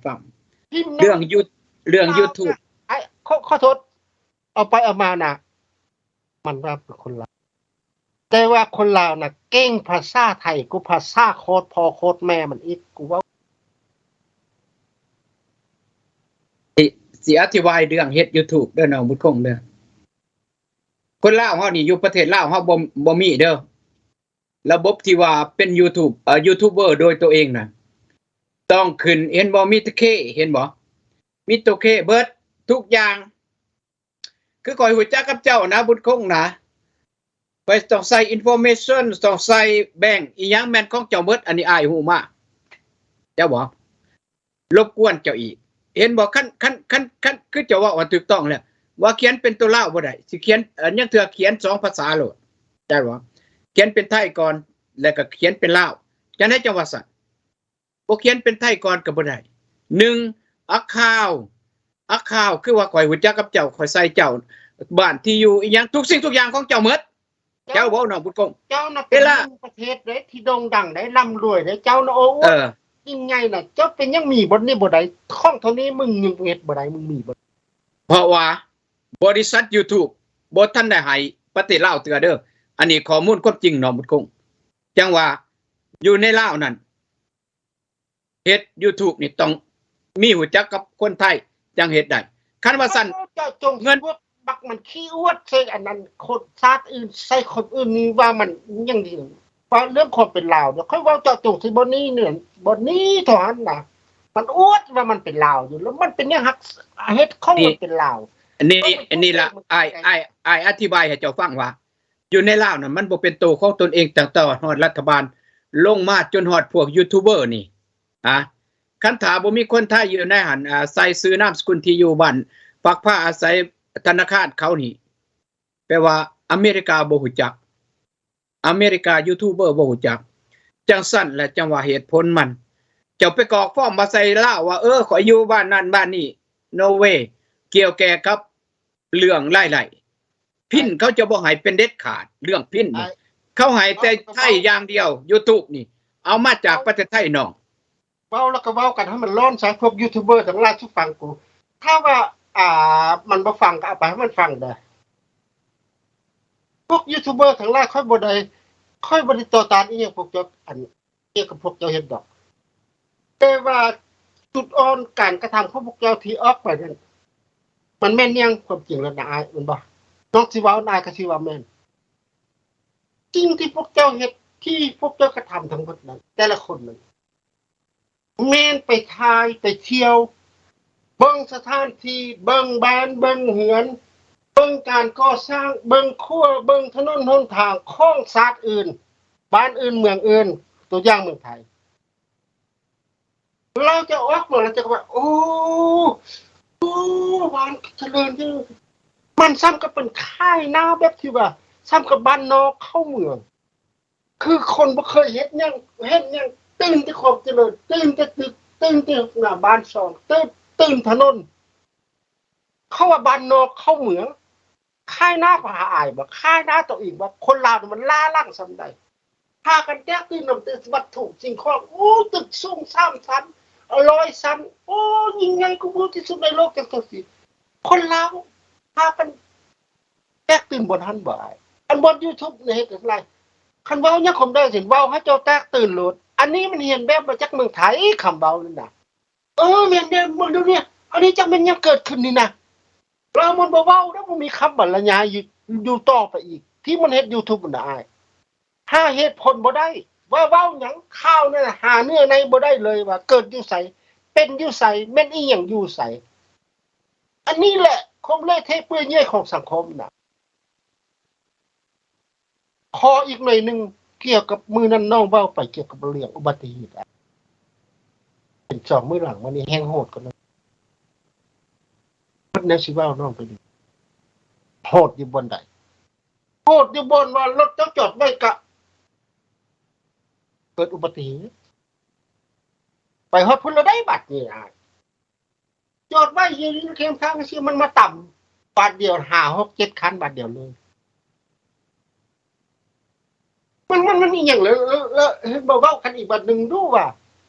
ຟັງ ເລື່ອງຢູ ເລື່ອງຢູທູບ ອ້າຍ ຂໍ ຂໍໂທດ ເອົາໄປເອົາມານະ ມັນວ່າເປັນຄົນລາວ ແຕ່ວ່າຄົນລາວນະເກັ່ງພາສາໄທກວ່າພາສາໂຄດພໍ່ໂຄດແມ່ມັນອີກ ກູເວົ້າ ຊິ ຊິອະທິບາຍເລື່ອງເຮັດຢູທູບເດີ ນ້ອງບຸດຄົງເດີ. ຄົນລາວເຮົານີ້ ຢູ່ປະເທດລາວເຮົາບໍ່ ບໍ່ມີເດີ ລະບົບທີ່ວ່າເປັນຢູທູບ ເອີ ຢູທູບເບີໂດຍຕົວເອງນະ ຕ້ອງຂຶ້ນ ເຫັນບໍ່ ມີແຕ່ເຄ ເຫັນບໍ່ ມີແຕ່ເຄເບິດທຸກຢ່າງ. ຄືຂ້ອຍຮູ້ຈັກກັບເຈົ້ານະ ບຸດຄົງນະ ຂ້ອຍຕ້ອງໃສ່ອິນຟໍເມຊັນ ຕ້ອງໃສ່ແບັງ ອີ່ຫຍັງແມ່ນຂອງເຈົ້າເບິດ ອັນນີ້ອ້າຍຮູ້ມາ ເຈົ້າບໍ່ ລົບກວນເຈົ້າອີກ ເຫັນບໍ່? ຄັນ ຄັນ ຄັນ ຄັນ ຄືເຈົ້າເວົ້າວ່າຖືກຕ້ອງແລ້ວ ວ່າຂຽນເປັນຕົວລາວບໍ່ໄດ້ ຊິຂຽນ ເອີ ຍັງເທື່ອຂຽນສອງພາສາໂລດ ເຈົ້າບໍ່? ຂຽນເປັນໄທກ່ອນ ແລ້ວກໍຂຽນເປັນລາວ ຈັ່ງໃດຈັ່ງວ່າຊັ້ນ? ບໍ່ຂຽນເປັນໄທກ່ອນກໍບໍ່ໄດ້ ໜຶ່ງ ອາຄາວ ອາຄາວ ຄືວ່າຂ້ອຍຮູ້ຈັກກັບເຈົ້າ ຂ້ອຍໃສ່ເຈົ້າ ບ້ານທີ່ຢູ່ ອີ່ຫຍັງ ທຸກສິ່ງທຸກຢ່າງຂອງເຈົ້າໝົດ ເຈົ້າ ເຈົ້າເວົ້າ ນ້ອງບຸດຄົງ ເຈົ້ານະເປັນ ເວລາ ປະເທດເດ້ ທີ່ໂດ່ງດັງເດ້ ລ່ຳລວຍເດ້ ເຈົ້ານະ ໂອ້ ເອີ ຍິ່ງໃຫຍ່ນະ ເຈົ້າເປັນຫຍັງມີບ່ອນນີ້ບໍ່ໄດ້ ຂອງເທົ່ານີ້ມຶງຍັງເຮັດບໍ່ໄດ້ ມຶງມີບໍ່? ເພາະວ່າບໍລິສັດຢູທູບບໍ່ທັນໄດ້ໃຫ້ປະເທດລາວເທື່ອເດີ ອັນນີ້ຂໍ້ມູນຄວາມຈິງ ນ້ອງບຸດຄົງ ຈັ່ງວ່າຢູ່ໃນລາວນັ້ນ ເຮັດຢູທູບນີ້ຕ້ອງມີຮູ້ຈັກກັບຄົນໄທຈັ່ງເຮັດໄດ້ ຄັນວ່າຊັ້ນ ເຈົ້າຈົ່ງ ເງິນ ພວກບັກມັນຂີ້ອວດໃສ່ອັນນັ້ນ ຄົນຊາດອື່ນ ໃສ່ຄົນອື່ນນີ້ວ່າມັນຫຍັງດີ ວ່າເລື່ອງຄວາມເປັນລາວເນາະ ຂ້ອຍເວົ້າເຈາະຈົງໃສ່ບ່ອນນີ້ເນາະ ບ່ອນນີ້ເທົ່ານັ້ນນະ ມັນອວດວ່າມັນເປັນລາວຢູ່ ແລ້ວມັນເປັນຫຍັງຮັກເຮັດຂອງມັນເປັນລາວ ອັນນີ້ ອັນນີ້ລະ ອ້າຍ ອ້າຍ ອ້າຍອະທິບາຍໃຫ້ເຈົ້າຟັງວ່າ ຢູ່ໃນລາວນັ້ນ ມັນບໍ່ເປັນໂຕຂອງຕົນເອງ ຕັ້ງແຕ່ຮອດລັດຖະບານ ລົງມາຈົນຮອດພວກຢູທູບເບີນີ້ ອາ ຄັນຖ້າບໍ່ມີຄົນໄທຢູ່ໃນຫັ້ນ ອາ ໃສ່ຊື່ນາມສະກຸນທີ່ຢູ່ບ້ານ ປັກພາອາໄສທະນາຄານເຂົານີ້ ແປວ່າອາເມລິກາບໍ່ຮູ້ຈັກ ອາເມລິກາຢູທູບເບີບໍ່ຮູ້ຈັກ ຈັ່ງຊັ້ນແຫຼະ ຈັ່ງວ່າເຫດຜົນມັນ ເຈົ້າໄປກອກຟອມມາໃສ່ລາວວ່າ ເອີ ຂ້ອຍຢູ່ບ້ານນັ້ນບ້ານນີ້ ໂນເວ ກ່ຽວແກ່ກັບ ເລື່ອງລາຍໄດ້ ພິນເຂົາຈະບໍ່ໃຫ້ເປັນເດັດຂາດ ເລື່ອງພິນນີ້ ເຂົາໃຫ້ແຕ່ໄທຢ່າງດຽວ ຢູທູບນີ້ ເອົາມາຈາກປະເທດໄທນ້ອງ ເວົ້າແລ້ວກໍເວົ້າກັນໃຫ້ມັນຮ້ອນຊະ ພວກຢູທູບເບີທັງຫຼາຍ ສູ່ຟັງກູ ຖ້າວ່າ ອ່າ ມັນບໍ່ຟັງກໍເອົາໄປໃຫ້ມັນຟັງເດີ ພວກຢູທູບເບີທັງຫຼາຍ ຂ້ອຍບໍ່ໄດ້ ຂ້ອຍບໍ່ໄດ້ຕໍ່ຕ້ານອີ່ຫຍັງພວກເຈົ້າ ອັນ ກ່ຽວກັບພວກເຈົ້າເຮັດດອກ ແຕ່ວ່າຈຸດອ່ອນການກະທຳຂອງພວກເຈົ້າທີ່ອອກໄປນັ້ນ ມັນແມ່ນຫຍັງ? ຄວາມຈິງແລ້ວນະອ້າຍ ແມ່ນບໍ່? ນ້ອງຊິເວົ້າ ອ້າຍກໍຊິວ່າແມ່ນ ສິ່ງທີ່ພວກເຈົ້າເຮັດ ທີ່ພວກເຈົ້າກະທຳທັງໝົດນັ້ນ ແຕ່ລະຄົນນັ້ນ ແມ່ນໄປຖ່າຍ ໄປທ່ຽວ ເບິ່ງສະຖານທີ່ ເບິ່ງບ້ານ ເບິ່ງເຮືອນ ເບິ່ງການກໍ່ສ້າງ ເບິ່ງຂົວ ເບິ່ງຖະໜົນຫົນທາງຂອງຊາດອື່ນ ບ້ານອື່ນ ເມືອງອື່ນ ຕົວຢ່າງເມືອງໄທ ລາວຈະອອກມາ ລາວຈະວ່າ ໂອ້ ໂອ້ ບ້ານຈະເລີນເດີ ມັນສ່ຳກັບເປັນຂາຍໜ້າແບບທີ່ວ່າ ສ່ຳກັບບ້ານນອກເຂົ້າເມືອງ ຄືຄົນບໍ່ເຄີຍເຮັດຫຍັງ ເຫັນຫຍັງ ຕື່ນແຕ່ຄວາມຈະເລີນ ຕື່ນແຕ່ຕຶກ ຕື່ນແຕ່ໜ້າບ້ານຊ່ອງ ຕື່ນ ຕື່ນຖະໜົນ ເຂົາວ່າບ້ານນອກເຂົ້າເມືອງ ຂາຍໜ້າພາອາຍບໍ່? ຂາຍໜ້າຕົວເອງບໍ່? ຄົນລາວນີ້ມັນລ້າຫຼັງສ່ຳໃດ? ພາກັນແຕກຕື່ນນຳແຕ່ວັດຖຸສິ່ງຂອງ ໂອ້ ຕຶກສູງສາມຊັ້ນ ຮ້ອຍຊັ້ນ ໂອ້ ຍິ່ງໃຫຍ່ກວ່າໝູ່ທີ່ສຸດໃນໂລກ ຈັ່ງຊັ້ນຊີ້ ຄົນລາວພາກັນແຕກຕື່ນບ່ອນຫັ້ນບໍ່ອ້າຍ? ອັນບ່ອນຢູທູບນີ້ເຮັດຈັ່ງໃດ? ຄັນເວົ້າຫຍັງຄວາມໄດ້ຊິເວົ້າໃຫ້ເຈົ້າແຕກຕື່ນໂລດ ອັນນີ້ມັນຮຽນແບບມາຈາກເມືອງໄທ ຄຳເວົ້ານີ້ນະ ເອີ ແມ່ນເດ້ ເບິ່ງດູນີ້ ອັນນີ້ຈັກແມ່ນຫຍັງເກີດຂຶ້ນນີ້ນະ ລາວມັນບໍ່ເວົ້າເດ້ ບໍ່ມີຄຳບັນລະຍາຍຢູ່ ຢູ່ຕໍ່ໄປອີກ ທີ່ມັນເຮັດຢູທູບຫັ້ນນະອ້າຍ ຫາເຫດຜົນບໍ່ໄດ້ ວ່າເວົ້າຫຍັງ ຂ່າວນັ້ນຫາເນື້ອໃນບໍ່ໄດ້ເລີຍ ວ່າເກີດຢູ່ໃສ ເປັນຢູ່ໃສ ແມ່ນອີ່ຫຍັງຢູ່ໃສ ອັນນີ້ແຫຼະຄວາມເລະເທະເປື່ອຍເຫຍື່ອຍຂອງສັງຄົມນະ. ຂໍອີກໜ້ອຍໜຶ່ງ ກ່ຽວກັບມື້ນັ້ນນ້ອງເວົ້າໄປກ່ຽວກັບເລື່ອງອຸບັດຕິເຫດ ເປັນສອງມື້ຫຼັງມານີ້ແຮງໂຫດກວ່ານັ້ນ ໝົດແນວຊິເວົ້ານ້ອງໄປເລີຍ ໂຫດຢູ່ບ່ອນໃດ? ໂຫດຢູ່ບ່ອນວ່າລົດເຈົ້າຈອດໄວ້ກະເກີດອຸບັດຕິເຫດ ໄປຮອດພຸ້ນລະໄດ໋ ບັດນີ້ອ້າຍ. ຈອດໄວ້ຢູ່ລິມເຄມທາງຊີ້ ມັນມາຕຳບາດດຽວ ຫ້າ ຫົກ ເຈັດ ຄັນບາດດຽວເລີຍ ມັນ ມັນ ມັນອີ່ຫຍັງ? ແລ້ວ ແລ້ວ ແລ້ວ ເຫັນບໍ່ ເວົ້າກັນອີກບາດໜຶ່ງດູວ່າ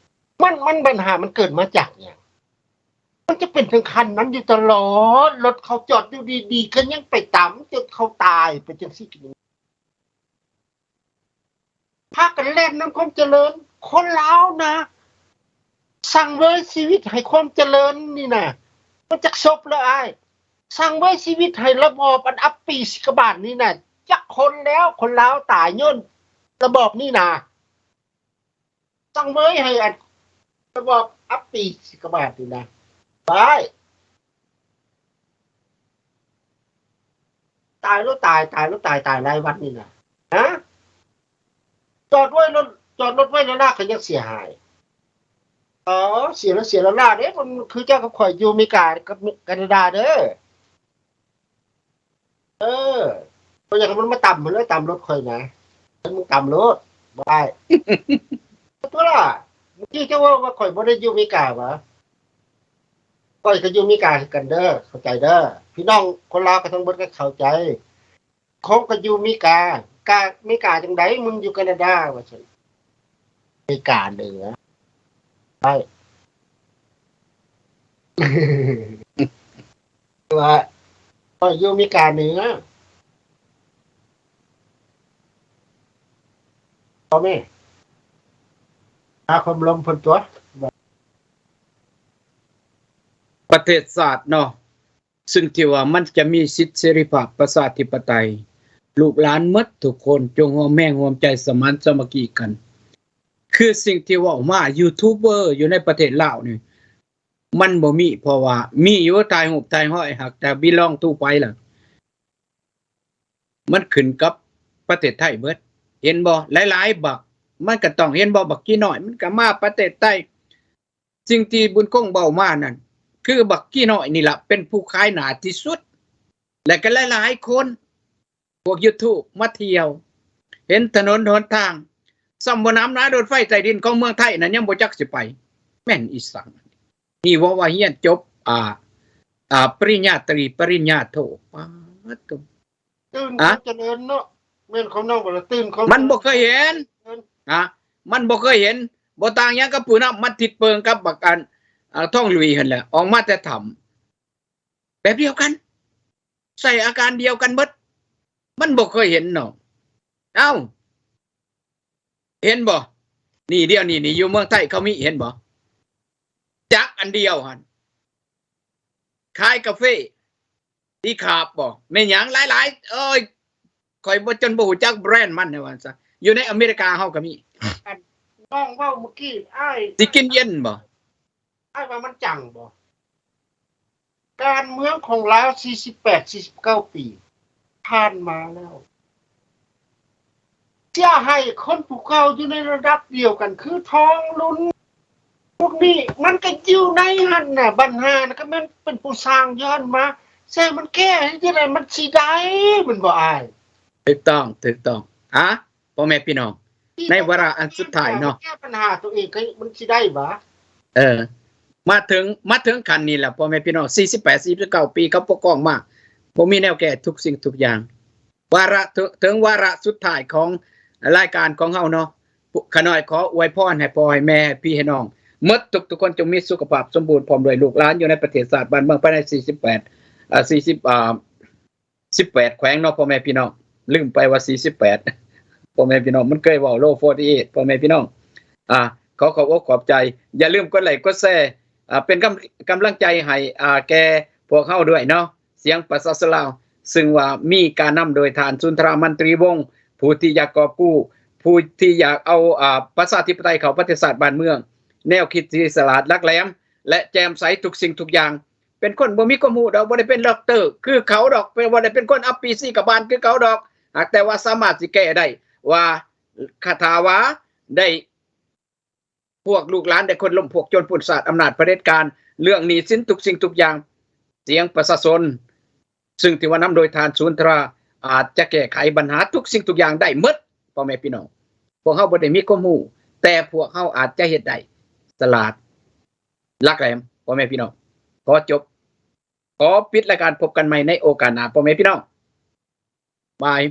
ມັນ ມັນ ບັນຫາມັນເກີດມາຈາກຫຍັງ? ມັນຈະເປັນເຖິງຂັ້ນນັ້ນຢູ່ຕະຫຼອດ, ລົດເຂົາຈອດຢູ່ດີໆ ກໍຍັງໄປຕຳຈົນເຂົາຕາຍໄປຈັ່ງຊີ້. ພາກັນແລ່ນນຳຄວາມຈະເລີນ. ຄົນລາວນະ ສັງເວຍຊີວິດໃຫ້ຄວາມຈະເລີນນີ້ນະ ມັນຈັກສົບແລ້ວອ້າຍ. ສັງເວຍຊີວິດໃຫ້ລະບອບອັນອັບປີສິກຂະບາດນີ້ນະ ຈັກຄົນແລ້ວ ຄົນລາວຕາຍຍ້ອນລະບອບນີ້ນະ. ສັງເວຍໃຫ້ອັນລະບອບອັບປີສິກຂະບາດນີ້ນະ. ຕາຍ ຕາຍໂລດຕາຍ ຕາຍໂລດຕາຍ ຕາຍລາຍວັນນີ້ນະ. ຮະ? ຈອດໄວ້ລົດ ຈອດລົດໄວ້ລະລາກະຍັງເສຍຫາຍ. ອໍ ເສຍລະ ເສຍລະລາເດ້. ມັນຄືເຈົ້າກັບຂ້ອຍຢູ່ເມກາກັບການາດາເດີ. ເອີ ຂ້ອຍຢາກໃຫ້ມັນມາຕຳຫັ້ນແຫຼະ ຕຳລົດຂ້ອຍນະ. ໃຫ້ມັນຕຳໂລດ ບໍ່ອ້າຍ. ຕົວະລະ ເມື່ອກີ້ເຈົ້າເວົ້າວ່າຂ້ອຍບໍ່ໄດ້ຢູ່ເມກາຫວາ? ຂ້ອຍກໍຢູ່ເມກາຄືກັນເດີ ເຂົ້າໃຈເດີ. ພີ່ນ້ອງຄົນລາວກໍທັງເບິດກໍເຂົ້າໃຈ. ເຂົາກໍຢູ່ເມກາ ກາ ເມກາຈັ່ງໃດ ມຶງຢູ່ການາດາ ວ່າຊັ້ນ. ເມກາເໜືອ ໄດ້ ວ່າຂ້ອຍຢູ່ເມກາເໜືອ. ພໍ່ແມ່ ຫາຄວາມລົມເພິ່ນຕົວະ ປະເທດຊາດເນາະ. ຊຶ່ງທີ່ວ່າມັນຈະມີສິດເສລີພາບປະຊາທິປະໄຕ, ລູກຫຼານໝົດທຸກຄົນຈົ່ງຮ່ວມແຮງຮ່ວມໃຈສະໝານສາມັກຄີກັນ. ຄືສິ່ງທີ່ເວົ້າມາ ຢູທູບເບີຢູ່ໃນປະເທດລາວນີ້ ມັນບໍ່ມີ, ເພາະວ່າມີຢູ່ຖ່າຍຮູບຖ່າຍຮ້ອຍ ຫາກແຕ່ belong to ໃຜລະ ມັນຂຶ້ນກັບປະເທດໄທເບິດ. ເຫັນບໍ່? ຫຼາຍໆບັກ ມັນກໍຕ້ອງເຫັນບໍ່? ບັກກີນ້ອຍມັນກໍມາປະເທດໄທ. ສິ່ງທີ່ບຸນຄົງເວົ້າມານັ້ນ ຄືບັກກີນ້ອຍນີ້ລະເປັນຜູ້ຂາຍໜ້າທີ່ສຸດ ແລະກໍຫຼາຍໆຄົນ ພວກຢູທູບມາທ່ຽວ ເຫັນຖະໜົນຫົນທາງ ສ່ຳບໍ່ໜຳນະ ລົດໄຟໃຕ້ດິນຂອງເມືອງໄທນັ້ນຍັງບໍ່ຈັກຊິໄປ ແມ່ນອີ່ສັງ. ນີ້ເວົ້າວ່າຮຽນຈົບ ອ່າ ອ່າ ປະລິນຍາຕຣີ ປະລິນຍາໂທ ປາດໂທ້. ຕື່ນຄວາມຈະເລີນເນາະ. ແມ່ນຂອງນ້ອງບໍ່ລະ? ຕື່ນຄວາມ ມັນບໍ່ເຄີຍເຫັນ ນະ ມັນບໍ່ເຄີຍເຫັນ. ບໍ່ຕ່າງຫຍັງກັບຜູ້ນຳ ມັນທິດເປີງກັບບັກອັນ ອ່າ ທອງລຸຍຫັ້ນແຫຼະ ອອກມາແຕ່ຖ້ຳ ແບບດຽວກັນ ໃສ່ອາການດຽວກັນເບິດ. ມັນບໍ່ເຄີຍເຫັນເນາະ. ເອົ້າ ເຫັນບໍ່? ນີ້ ດຽວນີ້ນີ້ ຢູ່ເມືອງໄທເຂົາມີ ເຫັນບໍ່? ຈັກອັນດຽວຫັ້ນ ຂາຍກາເຟ ຕີຂາບບໍ່ ແມ່ນຫຍັງຫຼາຍໆ ໂອ້ຍ ຂ້ອຍບໍ່ ຈົນບໍ່ຮູ້ຈັກແບຣນມັນ ແນວວ່າຊັ້ນ. ຢູ່ໃນອາເມລິກາເຮົາກໍມີ. ອັນນ້ອງເວົ້າມື້ກີ້ ອ້າຍ ຊິກິນເຢັນບໍ່? ອ້າຍວ່າມັນຈັງບໍ່? ການເມືອງຂອງລາວ ສີ່ສິບແປດ ສີ່ສິບເກົ້າປີຜ່ານມາແລ້ວ ເສຍໃຫ້ຄົນຜູ້ເກົ່າຢູ່ໃນລະດັບດຽວກັນ ຄືທອງລຸນ ພວກນີ້ມັນກໍຢູ່ໃນຫັ້ນນະ. ບັນຫານະ ກໍແມ່ນເປັນຜູ້ສ້າງຍ້ອນມາ ແຊມັນແກ້ໃຫ້ຈັ່ງໃດມັນຊິໄດ້ ແມ່ນບໍ່ອ້າຍ? ຖືກຕ້ອງ ຖືກຕ້ອງ. ອາ ພໍ່ແມ່ພີ່ນ້ອງ ໃນວາລະອັນສຸດທ້າຍເນາະ ແກ້ບັນຫາຕົວເອງ ກໍມັນຊິໄດ້ຫວາ? ເອີ ມາເຖິງ ມາເຖິງຂັ້ນນີ້ລະ ພໍ່ແມ່ພີ່ນ້ອງ ສີ່ສິບແປດ ສີ່ສິບເກົ້າປີ ເຂົາປົກຄອງມາ ບໍ່ມີແນວແກ້ທຸກສິ່ງທຸກຢ່າງ. ວາລະ ເຖິງ ເຖິງວາລະສຸດທ້າຍຂອງລາຍການຂອງເຮົາເນາະ. ຂະນ້ອຍຂໍອວຍພອນໃຫ້ພໍ່ໃຫ້ແມ່ ໃຫ້ພີ່ໃຫ້ນ້ອງໝົດທຸກໆຄົນ ຈົ່ງມີສຸຂະພາບສົມບູນ ພ້ອມດ້ວຍລູກຫຼານຢູ່ໃນປະເທດຊາດບ້ານເມືອງ ພາຍໃນສີ່ສິບແປດ ເອີ ສີ່ສິບ ເອີ ສິບແປດແຂວງເນາະ ພໍ່ແມ່ພີ່ນ້ອງ. ລືມໄປວ່າສີ່ສິບແປດ ພໍ່ແມ່ພີ່ນ້ອງ ມັນເຄີຍເວົ້າ ໂລ ສີ່ສິບແປດ ພໍ່ແມ່ພີ່ນ້ອງ. ອາ ຂໍຂອບອົກຂອບໃຈ. ຢ່າລືມກົດໄລ້ກົດແຊ ອາ ເປັນກຳ ກຳລັງໃຈໃຫ້ ອາ ແກ່ພວກເຮົາດ້ວຍເນາະ. ສຽງປະຊາຊົນລາວ ຊຶ່ງວ່າມີການນຳໂດຍທ່ານ ສຸນທະລາ ມັນຕຣີວົງ ຜູ້ທີ່ຢາກກອບກູ້ ຜູ້ທີ່ຢາກເອົາ ອາ ປະຊາທິປະໄຕເຂົ້າປະເທດຊາດບ້ານເມືອງ, ແນວຄິດທີ່ສະຫຼາດ ຫຼັກແຫຼມ ແລະ ແຈ່ມໃສທຸກສິ່ງທຸກຢ່າງ. ເປັນຄົນບໍ່ມີຄວາມຮູ້ດອກ, ບໍ່ໄດ້ເປັນດັອກເຕີຄືເຂົາດອກ, ບໍ່ໄດ້ເປັນຄົນອັບປີສີກະບານຄືເຂົາດອກ, ຫາກແຕ່ວ່າສາມາດຊິແກ້ໄດ້ວ່າ ຄາຖາວ່າໄດ້ ພວກລູກຫຼານໄດ້ໂຄ່ນລົ້ມພວກໂຈນປຸ້ນຊາດອຳນາດຜະເດັດການ, ເລື່ອງໜີ້ສິນທຸກສິ່ງທຸກຢ່າງ, ສຽງປະຊາຊົນ ຊຶ່ງທີ່ວ່ານຳໂດຍທ່ານ ສຸນທະລາ ອາດຈະແກ້ໄຂບັນຫາທຸກສິ່ງທຸກຢ່າງໄດ້ໝົດ ພໍ່ແມ່ພີ່ນ້ອງ. ພວກເຮົາບໍ່ໄດ້ມີຄວາມຮູ້, ແຕ່ພວກເຮົາອາດຈະເຮັດໄດ້. ສະຫຼາດ, ຫຼັກແຫຼມ, ພໍ່ແມ່ພີ່ນ້ອງ. ຂໍຈົບ, ຂໍປິດລາຍການ, ພົບກັນໃໝ່ໃນໂອກາດໜ້າ, ພໍ່ແມ່ພີ່ນ້ອງ. ບາຍ.